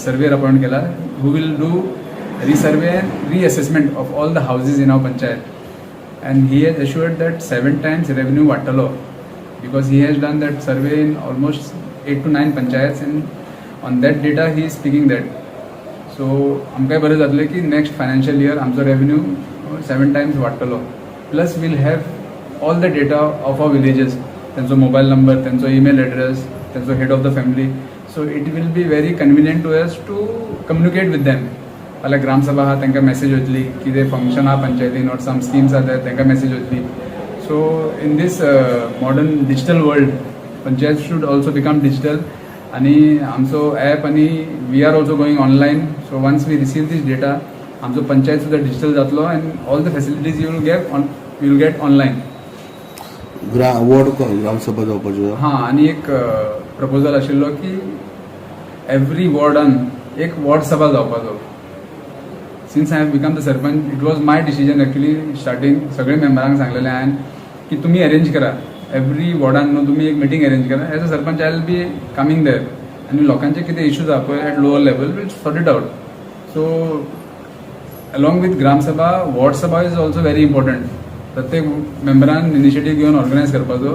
Surveyor appoint केला who will do resurvey and reassessment of all the houses in our panchayat, and he has assured that seven times revenue वाडटलो because he has done that survey in almost eight to nine panchayats, and on that data he is speaking that. So आमकांय बरें जातलें की next financial year आमचो revenue seven Times वाडटलो, plus we'll have all the data of our villages, तेंचो mobile number, तेंचो email address, तेंचो head of the family. So it will be very convenient to us to communicate with them. फाल्यां ग्रामसभा आहा, तांकां message वयतली. कितें function आहा पंचायतीन ऑर सम स्किम्स आहा, तांकां मॅसेज वयतली. So in this modern digital world, panchayat should also become digital. आणि आमचो ॲप आणि we are also going online. So once we receive this data, आमचो पंचायत सुद्दां डिजिटल जातलो and all the facilities you will get online. Ward gram sabha जावपाच्यो. हां, आनी एक proposal आशिल्लो की एवरी वॉर्डान एक वॉर्ड सभा जावपाचो. Since I have become the sarpanch, it was my decision actually. Starting सगळे मेंबरांक सांगलेलें हांवें की तुमी अरेंज करा, एवरी वॉर्डान न्हू तुमी एक मिटींग अरेंज करा. As a sarpanch, I will be coming there आनी लोकांचे कितें इश्यूज आहा पळय at lower level, we'll sort it out. So along with gram sabha, ward sabha is also very important. प्रत्येक मेंबरान इनिशिएटीव घेवन ऑर्गनायज करपाचो.